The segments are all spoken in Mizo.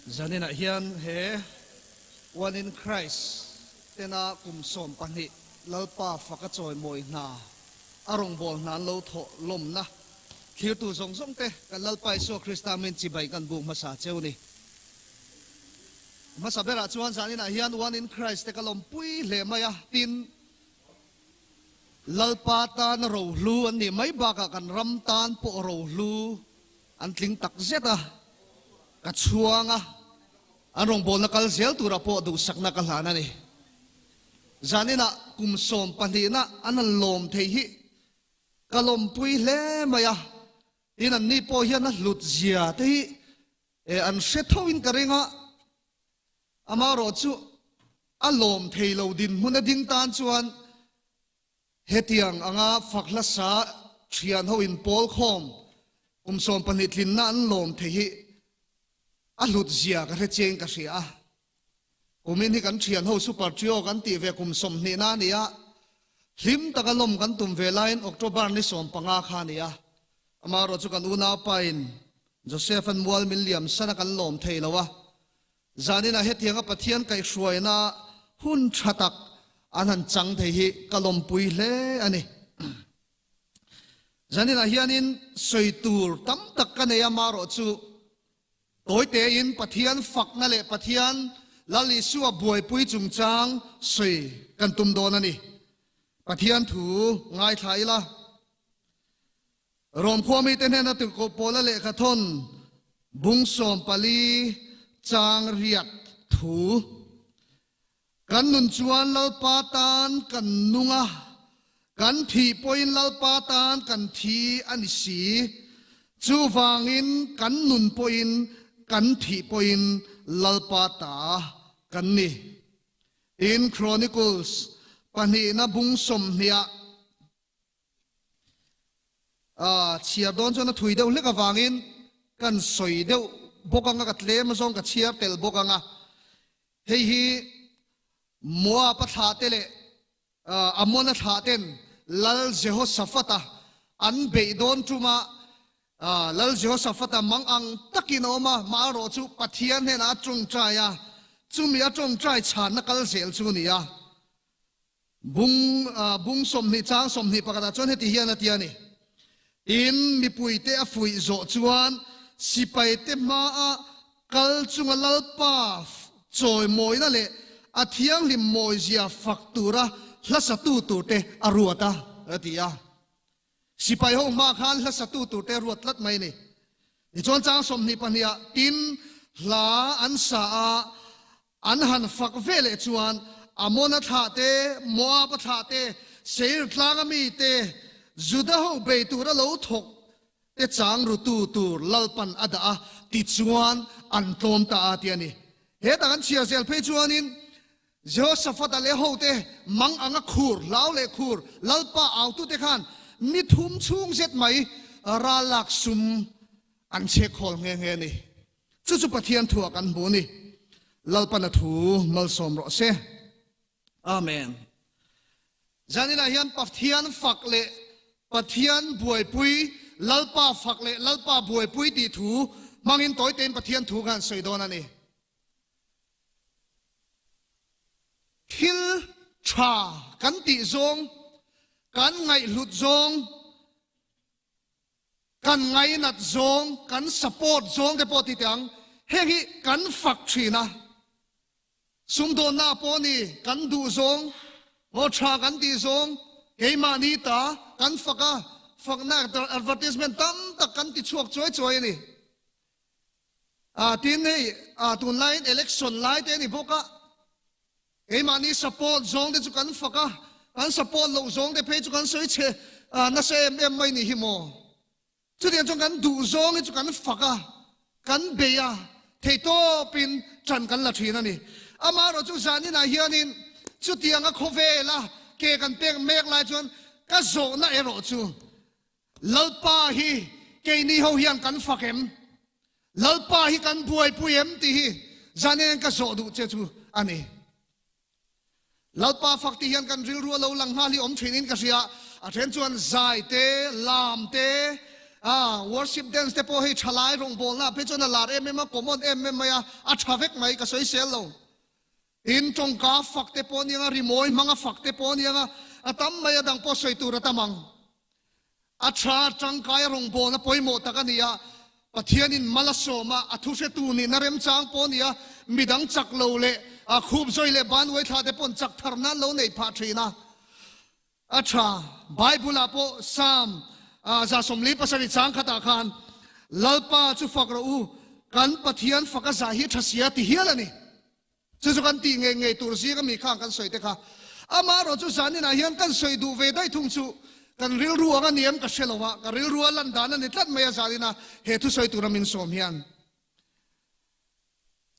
Zaninah hian he One in Christ tena kum 12 Lalpa faka chawimawi hna a rawngbâwl hna an lo thawh lawmna thlirtu zawng zawng te kan Lalpa Isua Krista min chibai kan buk hmasa cheu ni. Hmasa berah chuan zaninah hian One in Christ te ka lawmpui hle mai a, tin, Lalpa tana rohlu an nih mai bakah kan ram tan pawh rohlu an tling tak zet a, ka chhuang a, an rawngbawlna kal zel turah pawh duhsakna ka hlan a ni. Zaninah kum sawmpahnihna an han lawm thei hi ka lawmpui hle mai a, tin anni pawh hian a hlut zia te hi an hre thoin ka ring a, Amaherawh chu a lawm thei lo dinhmun a ding tan chuan hetiang anga fak hlasa thian ho in pawl khawm kum 12 tlinna an lawm thei hi a hlut zia ka hre chiang ka hria a. Kumin hi kan thian ho super trio kan tih ve kum 20 na a ni a, hlim taka lawm kan tum ve laiin October ni 15 kha a ni a. Amaherawh chu kan unaupa in Joseph an mual min liam sana kan lawm thei lo a. Zaninah hetianga Pathian kaihhruaina hun tha tak an han chang thei hi ka lawmpui hle a ni. Zaninah hianin sawi tur tam tak ka nei a, marawh chu tawi tein Pathian fakna leh Pathian Lal Isua buaipui chungchang sawi kan tum dawn a ni. Pathian thu ngaithla ila. Rom khuami te hnena tirhkoh Paula lehkha thawn bung 14 chang riat thu. Kan nun chuan Lalpa tan kan nung a, kan thih pawhin Lalpa tan kan thi a ni si. Chuvangin kan nun pawhin kan thih pawhin Lalpa ta kan ni. In Chronicles pahnihna bung 20ah Chhiar dawn chuan a thui deuh hlek avangin kan sawi deuh bawk anga ka tlem zawng ka chhiar tel bawk anga hei hi Moab a thlah te leh Ammon a thlah ten Lal Jehoshaphat-a an beih dawn tuma Lal Jehoshaphat-a mang ang takin a awm a, maherawh chu Pathian hnenah a tawngtai a, chumi a tawngtai chhanna kal zel chu a ni a. Bung bung 20 chang 21 ah chuan heti hian a ti a ni. Tin, mipuite a fuih zawh chuan sipaite hmaa kal chunga Lalpa chawimawina leh a thianghlim mawizia fak tura hlasatu turte a ruat a, a ti a. Sipai ho hma khan hlasatu turte a ruat tlat mai a ni. Tichuan chang 22 ah tin hla an sa a, An han fak ve leh chuan Amona thlah te, Moab-a thlah te, Seir tlanga mi te, Juda ho bei tura lo thawk te chang rutu tur Lalpan a dah a, tichuan an tlawm ta a ti a ni. Hetah kan chhiar zel phei chuanin Jehoshaphat-a leh hote mang anga khur, hlau leh khur Lalpa autute khan ni thum chhung zet mai ral lak sum an chhek khawl nghe nghe a ni. Chu chu Pathian thuah kan hmu a ni. Lalpan a thu malsawm rawh se. Amen. Zaninah hian Pathian fak leh Pathian buaipui, Lalpa fak leh Lalpa buaipui tih thu hmangin tawi tein Pathian thu khan sawi dawn a ni. Thil tha kan tih zawng, kan ngaihhlut zawng, Kan ngainat zawng, kan support zawng te pawh ti teh ang, heng hi kan fak thin a, sumdawnna pawh ni kan duh zawng, maw tha kan tih zawng, keimahni ta kan fak a, fakna advertisement tam tak kan ti chhuak chuai chuai a ni. Tin hei tunlaiin election lai te a ni bawk a, Keimahni support zawng te chu kan fak a, kan support loh zawng te phei chu kan sawi chhe nasa em em mai ni hi maw? Chutiang chuan kan duh zawng hi chu kan fak a, kan bei a, theihtawpin ṭan kan la ṭhin a ni. Amaherawhchu zaninah hianin chutianga khawvela ke kan pek mek lai chuan ka zawhna erawh chu Lalpa hi keini ho hian kan fak em? Lalpa hi kan buaipui em tih hi zanin ka zawh duh che chu a ni. Lalpa fak tih hian kan rilru a lo lang nghal hi awm thinin ka hria. A then chuan zai te, lam te, A worship dance te pawh hei thalai rawngbawlna ah phei chuan a lar em em a, common em em mai a, a tha vek mai ka sawisel lo. Tin, tawngka fak te pawh aniang a, rimawi hmanga fak te pawh aniang a, a tam mai a dang pawh sawi tur a tam ang. A tha tangkai a rawngbawlna pawimawh tak a ni a, Pathianin mal a sawm a, a thuhretu nihna remchang pawh a ni a, midang chak lo leh a khup zawi leh ban uai thla te paw'n chak thar nan lo neih phah thin a. A tha, Bible-ah pawh Psalm 147 chang khatah khan, Lalpa chu fak rawh u, kan Pathian fak a zah hi a tha sia ti hial a ni. Chu chu kan tih ngei ngei tur zing ami khang kan sawi te kha. Amaherawh chu zaninah hian kan sawi duh ve daih thung chu kan rilru ang a ni em ka hre lo a, ka rilru a lan dan a ni tlat mai a zanina he thusawi tura min sawm hian.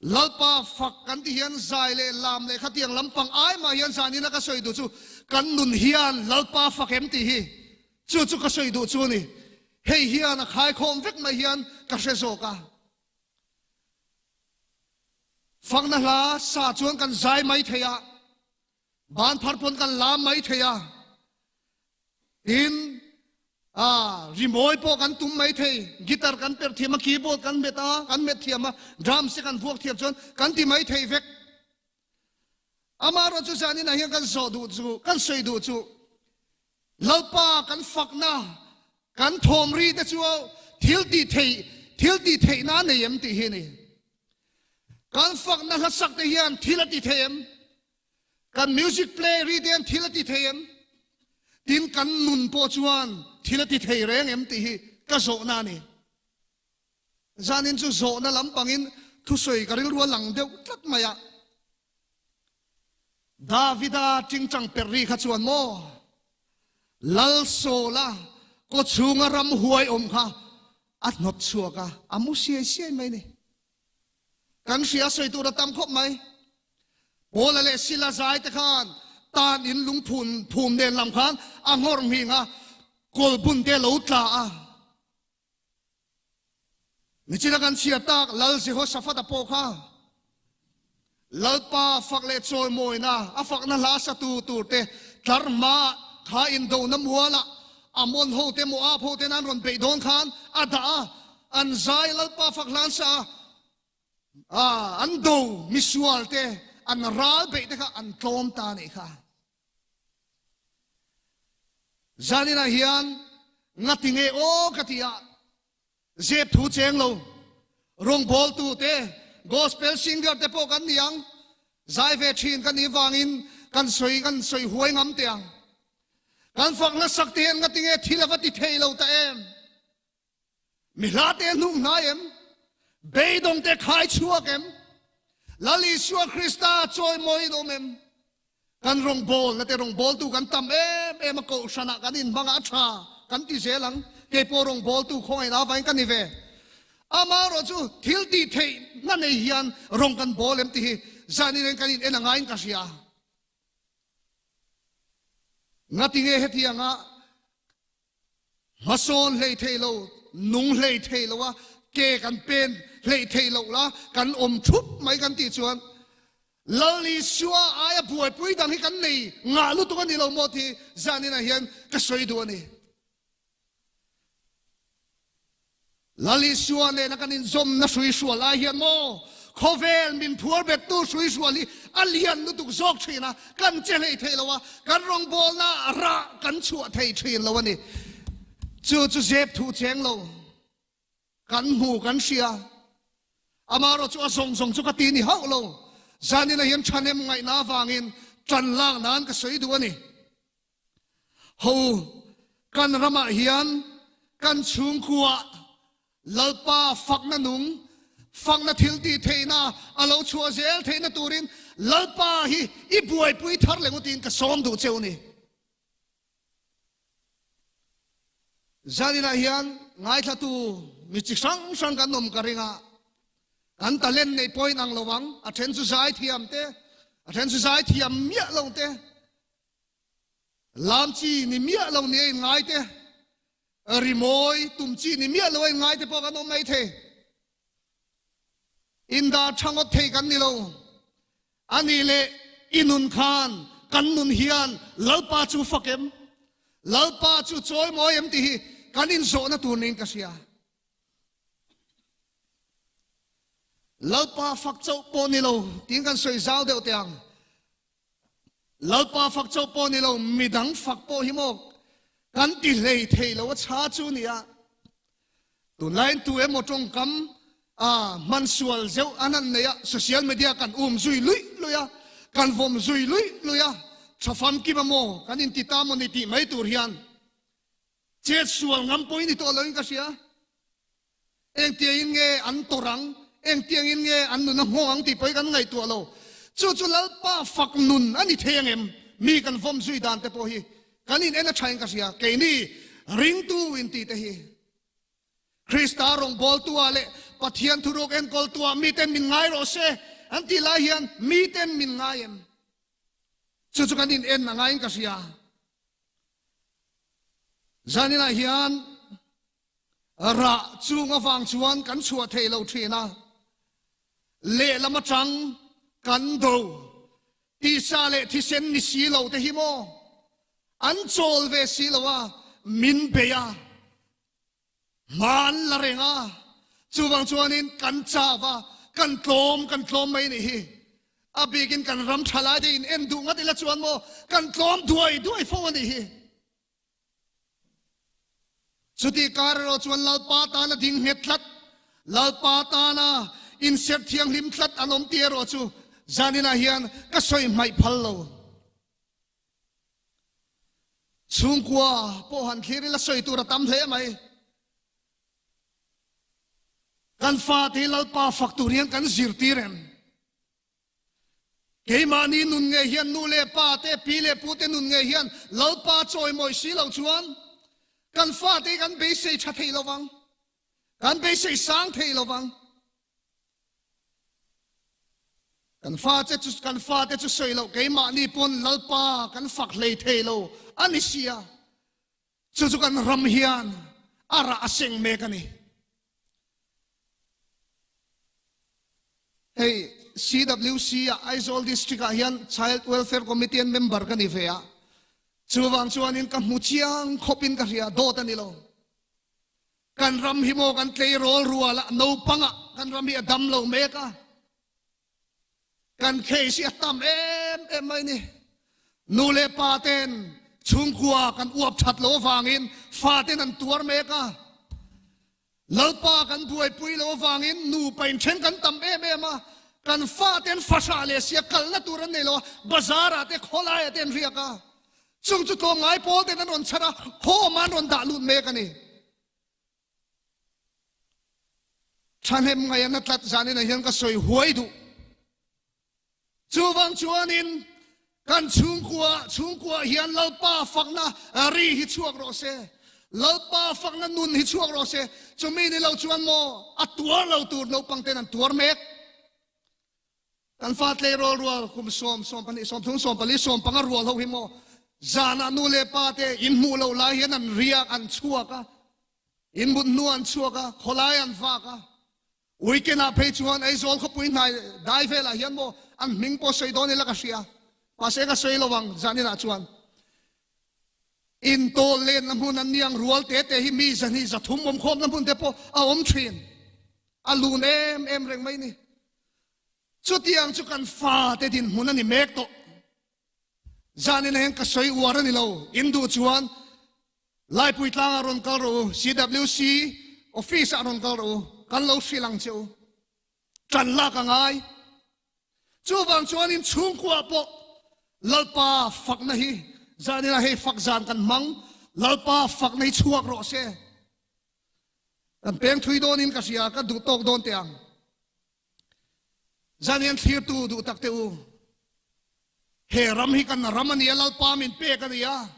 Lalpa fak kan ti hian zai leh lam leh khatiang lampang ai mah hian zanina ka sawi duh chu kan nun hian Lalpa fak em tih hi chu chu ka sawi duh chu a ni. Hei hian a khaikhawm vek mai hian ka hre zawk a. Fakna hla sa chuan kan zai mai thei a, ban phar pawn kan lam mai thei a, tin rimawi pawh kan tum mai thei, guitar kan perh thiam a, keyboard kan hmet a, kan hmet thiam a, drums te kan vuak thiam chuan kan ti mai thei vek. Amaherawhchu zanin ah hian kan zawh duh chu, kan sawi duh chu, Lalpa kan fakna, kan thawm ri te chu thil tih theih, thil tih theihna a nei em tih hi a ni. Kan fakna hlasak te hian thil a ti thei em? Kan music play ri te hian thil a ti thei em? Tin kan nun pawh chuan thil a ti thei reng em tih hi ka zawhna a ni. Zanin chu zawhna lampangin thusawi ka rilru a lang deuh tlat mai a. Davida tingtang per ri kha chuan maw Lal Sawla kaw chhunga ramhuai awm kha a hnawt chhuak a, a mu siai siai mai ni. Kan hria sawi tur a tam khawp mai. Paula leh Sila zai te khan tan in lungphun phum nen lam khan a nghawr nghing a, kawlbun te lo tla a. Nichina kan chhiat tak Lal Jehoshaphat-a pawh kha Lalpa fak leh chawimawina a fakna hla satu turte tlar hmaah kha indona mualah Ammon hote Moab hoten an rawn beih dawn khan a dah a, an zai Lalpa fak hlan sa a, an do misualte an ral beih te kha an tlawm ta a nih kha. Zaninah hian ngati nge aw ka ti a, zep thu cheng lo, rawngbawltu te, gospel singer te pawh kan ni ang, zai ve thin kan nih vangin kan sawi kan sawi huai ngam teh ang. Kan fak hnasak te hian ngati nge thil a va ti thei lo ta em? Mi hla te hnuk hnai em? Beidawng te khai chhuak em? Lal Isua Krista chawimawiin awm em? Kan rawngbawlna te rawngbawltu kan tam em em a, kohhranah kan inhmang a, a tha kan ti zel ang. Kei pawh rawngbawltu khawngaihna avangin ka ni ve. Amaherawh chu thil tih theihna nei hian rawng kan bawl em tih hi zanin kan in en a ngaiin ka hria. Ngatinge hetianga Hmasawn hlei thei lo, nung hlei thei lo a, ke kan pen hlei thei loh la, kan awm thup mai kan tih chuan Lal Isua aia buaipui dang hi kan nei ngah lutuk a ni lo maw tih zaninah hian ka sawi duh a ni. Lal Isua nena kan inzawmna hruihrual lai hian maw khawvel min phuar bettu hruihrual hi a lian lutuk zawk thin a, kan che hlei thei lo a, kan rawngbawlna rah kan chhuah thei thin lo a ni. Chu chu zep thu cheng lo kan hmu kan hria. Amaherawh chu a zawng zawng chu ka ti ni hauh lo. Zanina hian thahnem ngaihna avangin tan lak nan ka sawi duh a ni. Ho, kan ramah hian kan chhungkua Lalpa fakna nung, fakna thil tih theihna a lo chhuah zel theihna turin Lalpa hi i buaipui thar leh ngawtin ka sawm duh cheu ni. Zaninah hian ngaithlatu mi chi hrang hrang kan awm ka ring a, kan talent neih pawhin ang lo ang, a then chu zaithiam te, a then chu zaithiam miah lo te, Lam chi ni miah lo ni a inngai te, rimawi tum chi ni miah lo a inngai te pawh kan awm mai thei. Indah tha ngawt thei kan ni lo. A nih leh i nun khan kan nun hian Lalpa chu fak em? Lalpa chu chawimawi em tih hi kan inzawhna tur niin ka hria. Lalpa fak chauh pawh ni lo tiin kan sawi zau deuh teh ang. Lalpa fak chauh pawh ni lo, midang fak pawh hi maw kan ti hlei thei lo a chha chu nia. Tunlaiin tu emaw tawngkam a hman sual zeuh an han nei a, social media kan um zui luih luih a, kan vawm zui luih luih a, tha famkim a maw kan inti ta maw ni tih mai tur hian chet sual ngam pawhin ni tawh loin ka hria. Engtiangin nge an tawrh ang? Engtiangin nge an nun a nghawng ang tih pawh hi kan ngaihtuah lo. Chu chu Lalpa fak nun a ni thei ang em? Mi kan vawm zui dan te pawh hi kan in en a thain ka hria. Keini ringtu intih te hi Krista rawngbawltu-ah leh Pathian thuruk enkawltu-ah miten min ngai rawh se an tih lai hian miten min ngai em? Chu chu kan in en a ngaiin ka hria. Zaninah hian Rah chung avang chuan kan chhuah thei lo thin a, lehlam atang kan do tisa leh thisen ni si lo te hi maw an chawl ve si lo a, min bei a, hma an la reng a, chuvang chuanin kan chau a, kan tlawm kan tlawm mai nih hi. A bikin kan ram thalai te in en duh ngat ila chuan maw kan tlawm duai duai fo a nih hi. Chutih kar erawh chuan Lalpa tana ding nghet tlat, Lalpa tana inserh thianghlim tlat an awm tih erawh chu zaninah hian ka sawi hmaih phal lo. Chhungkua pawh han thlir ila sawi tur a tam hle mai. Kan fate hi Lalpa fak tur hian kan zirtir em? Keimahni nun ngei hian nu leh pa te, pi leh pu te nun ngei hian Lalpa chawimawi si lo chuan kan fate hi kan beisei tha thei lo vang, kan beisei sang thei lo vang. Kan fate chu kan fate chu sawi loh keimahni pawn Lalpa kan fak hlei thei lo a ni sia. Chu chu kan ram hian a rah a seng mek a ni. Hei CWC ah Aizawl District ah hian Child Welfare Committee an member ka ni ve a. Chuvang chuanin ka hmu chiang khawpin ka hria, dawt a ni lo. Kan ram hi maw kan tleirawl rual ah naupang ah kan ram hi a dam lo mek a. Kan case hi a tam em em mai ni. Nu leh pa ten chhungkua kan uap that lo avangin fa ten an tuar mek a. Lalpa kan buaipui lo avangin nupa inthen kan tam em em a. Kan fa ten fahrah leh sia kalna tur an nei lo a, bazar ah te khawlai ah te an riak a. Chung chu tlawmngai pawl ten an rawn chhar a, home ah an rawn dah lut mek a ni. Thahnem ngaih an a tlat zanin ah hian ka sawi huai duh. Chuvang chuanin kan chhungkua chhungkua hian Lalpa fakna ri hi chhuak rawh se. Lalpa fakna nun hi chhuak rawh se. Chumi ni lo chuan maw a tuar lo tur naupang ten an tuar mek. Kan fa tleirawl rual kum sawm, 12, 30, 40, 15 rual ho hi maw zanah nu leh pa te in hmuh loh lai hian an riak an chhuak a, in mut hnu an chhuak a, khawlai an vak a. Weekend ah phei chuan Aizawl khawpui hnai dai velah hian maw an hming pawh sawi dawn ila ka hria, mahse ka sawi lo ang zaninah chuan. Intawl lenna hmun an niang rual te te hi mi zahnih 300 awm khawmna hmun te pawh a awm thin. A lun em em reng mai ni. Chutiang chu kan fate dinhmun a ni mek tawh. Zanin ah hian ka sawi uar a ni lo. In duh chuan Laipui tlangah rawn kal rawh u, CWC office ah rawn kal rawh u, kan lo hrilh ang che u. Ṭan lak a ngai. Chuvang chuanin chhungkua pawh Lalpa fakna hi zanin ah hei fak zan kan hmang, Lalpa fakna hi chhuak rawh se. Kan peng thui dawnin ka hria, ka duh tawk dawn teh ang. Zan hian thlirtu duh tak te u. He ram hi kan ram a nia, Lalpa min pek a nia.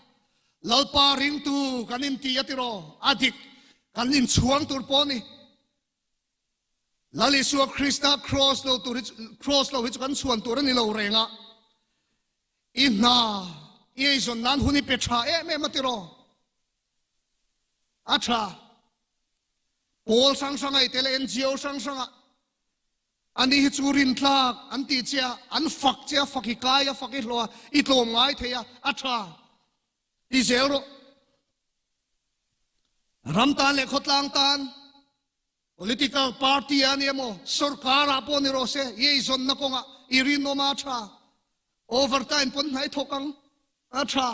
Lalpa ringtu kan inti a tiraw, a dik kan inchhuang tur pawh a ni. Lal Isua Krista cross lo tur hi cross lo hi chu kan chhuan tur a ni lo reng a. I hna i eizawn nan hun i pe tha em em a tiraw. A tha. Pawl hrang hrang a i tel a, NGO hrang hrang a. Ani hi chu rintlak an tih che a, an fak che a, fak i kai a, fak i hlawh a, i tlawm ngai thei a, a tha. Ti zel rawh. Ram tan leh khawtlang tan political party a ni emaw sorkar ah pawh ni rawh se i eizawnna kawngah i rinawm a tha. Overtime pawn hnai thawk ang a tha.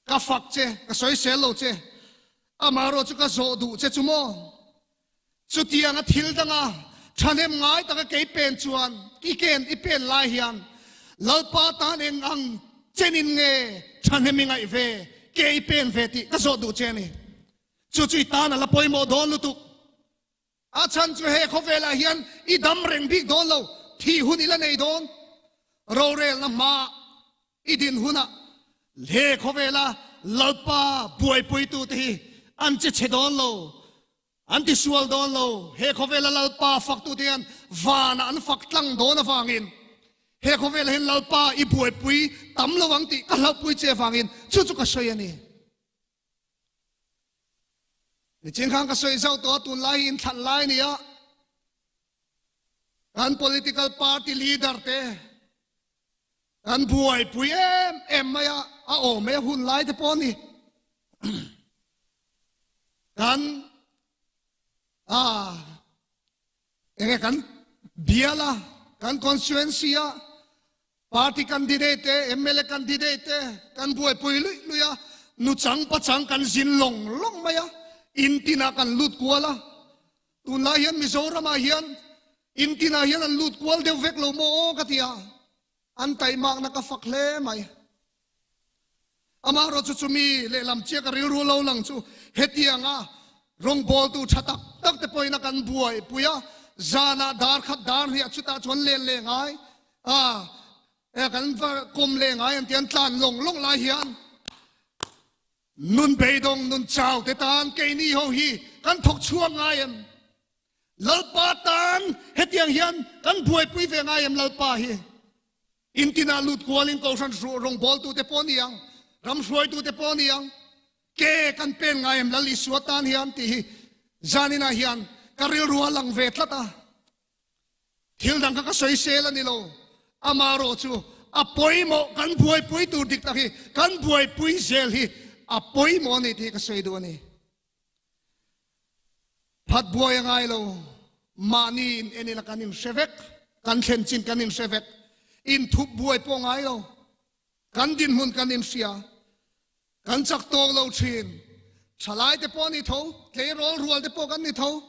Ka fak che, ka sawisel lo che. Amaherawh chu ka zawh duh che chu maw? Chutianga thil danga thahnem ngai taka kei pen chuan i ken i pen lai hian Lalpa tan eng ang chenin nge thahnem i ngaih ve, ke i pen ve tih ka zawh duh che a ni. Chu chu i tan a la pawimawh dawn lutuk. A chhan chu he khawvelah hian i dam reng bik dawn lo, thih hun i la nei dawn. Rorelna hmaah i din hunah he khawvela Lalpa buaipuitute hi an che chhe dawn lo. An ti sual dawn lo. He khawvela Lalpa faktute hian vanah an fak tlang dawn avangin he khawvelah hian Lalpa i buaipui tam lo ang tih ka hlauhpui che avangin chu chu ka sawi a ni. Nichin khan ka sawi zauh tawh a, tunlai hi inthlan lai a ni a, kan political party leader te kan buaipui em em mai a, a awm mai a hun lai te pawh a ni. Kan a enge kan bial a, kan constituency a party candidate te, MLA candidate te kan buaipui luih luih a, nuchang pachang kan zin lawng lawng mai a, in tinah kan lut kual a. Tunlai hian Mizoramah hian in tinah hian an lut kual deuh vek lo maw aw ka ti a, an taimakna ka fak hle mai. Amaherawh chu chumi lehlam chiah ka rilru lo lang chu hetianga rawngbawltu tha tak tak te pawhin a kan buaipui a, zanah dar khat dar hniah chutah chuan len leh ngai a, kan va kawm leh ngai an ti an tlan lawng lawng lai hian Nun beidawng, nun chau te tan keini ho hi kan thawk chhuak ngai em? Lalpa tan hetiang hian kan buaipui ve ngai em Lalpa hi? In tinah lut kualin Kohhran rawngbawltu te pawh ni ang, ram hruaitu te pawh ni ang, ke kan pen ngai em Lal Isua tan hian tih hi zaninah hian ka rilru a lang ve tlat a. Thil dang kha ka sawisel a ni lo, amaherawh chu a pawimawh kan buaipui tur dik tak hi kan buaipui zel hi a pawimawh a ni tih hi ka sawi duh a ni. Phat buai a ngai lo, mahni in en ila kan inhre vek, kan thlen chin kan inhre vek, inthup buai pawh ngai lo, kan dinhmun kan inhria. Kan chak tawk lo thin. Thalai te pawh ni tho, tleirawl rual te pawh kan ni tho.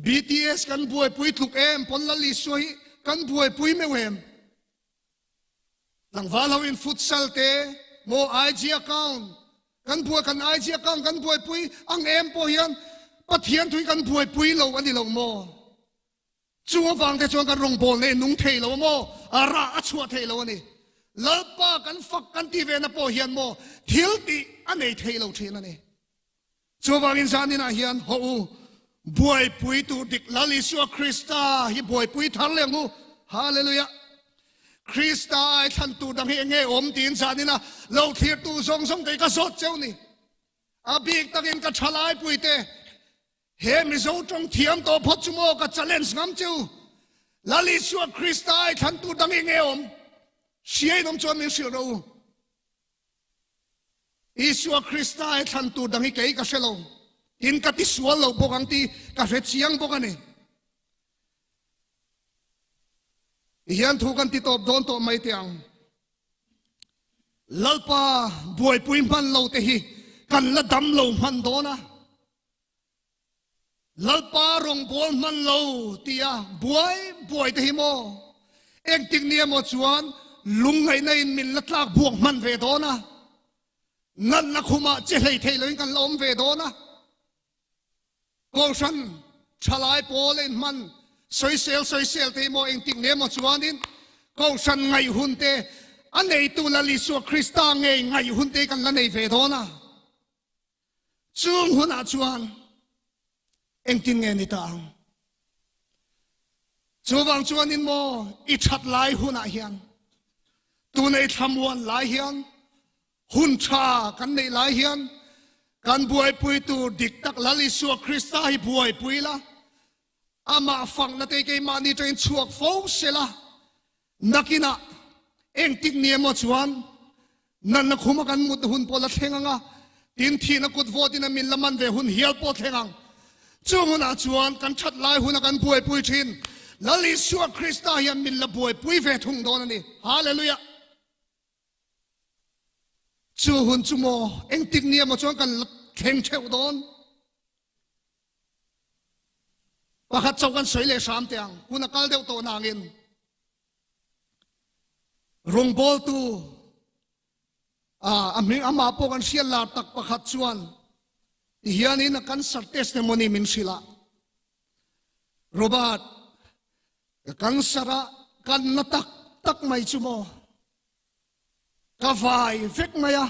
BTS kan buaipui tluk em, pawn Lal Isua hi kan buaipui meuh em? Tlangval ho in futsal te maw IG account kan buai kan IG account kan buaipui ang em pawh hian Pathian thu hi kan buaipui lo a ni lo maw? Chu avang te chuan kan rawngbawlna hi nung thei lo a maw? A rah a chhuah thei lo a ni. Lalpa kan fak kan tih vena pawh hian maw thil tih a nei thei lo thin a ni. Chuvangin zaninah hian haw u, buaipui tur dik Lal Isua Krista hi buaipui thar leh ang u. Hallelujah! Krista ai thlan tur dang hi eng nge awm tiin zaninah lo thlirtu zawng zawng te hi ka zawt cheu ni. A bik takin ka thalaipui te, He Mizo tawng thiam tawh phawt chu maw ka challenge ngam chu. Lal Isua Krista ai thlan tur dang i nge awm? Hria in awm chuan min hrilh rawh u. Isua Krista ai thlan tur dang hi kei ka hre lo. Tin ka ti sual lo bawk ang ti ka hre chiang bawk a ni. Ti hian thu kan ti tawp dawn tawh mai teh ang. Lalpa buaipui hman lo te hi kan la dam lo hman dawn a. Lalpa rawngbâwl hman lo tia buai buai te hi maw? Engtik ni emaw chuan lungngaihna in min la tlak buak hman ve dawn a, natna khumah che hlei thei loin kan la awm ve dawn a. Kohhran thalai pawl a inhman sawisel sawisel te hi maw engtik ni emaw chuanin Kohhran ngaih hun te a neitu Lal Isua Krista ngei ngaih hun te hi kan la nei ve dawn a. Chung hunah chuan engtin nge ni ta ang? Chuvang chuanin maw i that lai hunah hian, tuna i thlamuan lai hian, hun tha kan neih lai hian kan buaipui tur dik tak Lal Isua Krista hi buaipui la, amah fakna te keimahni atangin chhuak fo sela, Nakinah engtik ni emaw chuan natna khuma kan mut hun pawh la thleng ang a, Tin, thihna kut vawtin a min la man ve hun hial pawh thleng ang. Chung hunah chuan kan that lai huna kan buaipui thin Lal Isua Krista hian min la buaipui ve thung dawn a ni. Hallelujah! Chu hun chu maw engtik ni emaw chuan kan la thleng theuh dawn. Pakhat chauh kan sawi leh hram teh ang, hun a kal deuh tawh nangin. Rawngbawltu a hming amah pawh kan hriat lar tak pakhat chuan tihianin a cancer testimony min hrilh a. Robert, ka cancer a kan na tak tak mai chu maw. Ka vai vek mai a,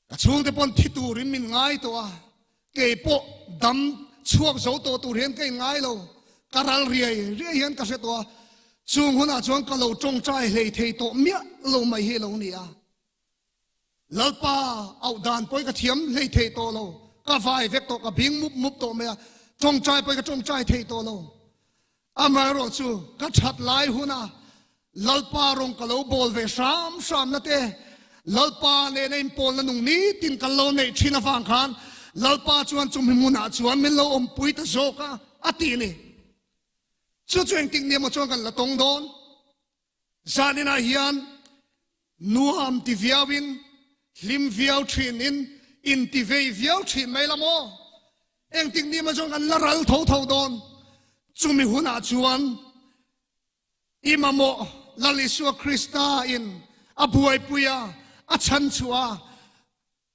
ka chhungte pawn thi turin min ngai tawh a, kei pawh dam chhuak zo tawh tur hian ka inngai lo, ka ral riai riai hian ka hre tawh a, chung hunah chuan ka lo tawngtai hlei thei tawh miah lo mai hi lo ni a. Lalpa auh dan pawhin ka thiam hlei thei tawh lo, ka vai vek tawh, ka bing mup mup tawh mai a, tawngtai pawhin ka tawngtai thei tawh lo. Amaherawh chu ka that lai huna Lalpa rawng ka lo bawl ve hram hram na te, Lalpa nena inpawlna nung nitin kan lo neih thin avang khan Lalpa chuan chumi hmunah chuan min lo awmpui ta zawk a, a ti a ni. Chu chu engtik ni emaw chuan kan la tawng dawn. Zaninah hian nuam ti viauin, hlim viau thinin, inti vei viau thin mai la maw? Engtik ni emaw chuan kan la ral tho tho dawn. Chumi hunah chuan i mamawh Lal Isua Krista in a buaipui a, a chhanchhuah a,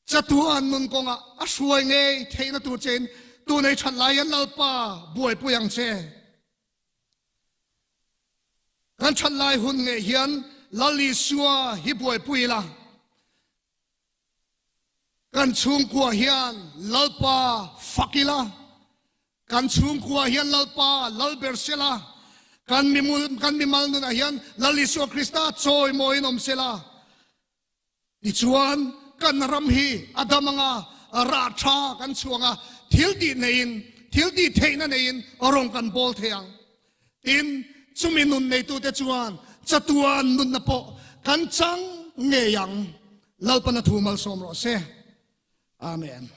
chatuan nun kawngah a hruai ngei theihna tur chein tunei that lai hian Lalpa buaipui ang che. Kan that lai hun ngei hian Lal Isua hi buaipui ila, kan chhungkua hian Lalpa fak ila, kan chhungkua hian Lalpa lal ber sela, kan mimul kan mimal nunah hian Lal Isua Krista chawimawiin awm sela. Tichuan, kan ram hi a dam anga rah tha kan chhuang a, thil tih neiin, thil tih theihna neiin rawng kan bawl thei ang. Tin, chumi nun neitute chuan chatuan nunna pawh kan chang ngei ang. Lalpana thu malsawm rawh se. Amen.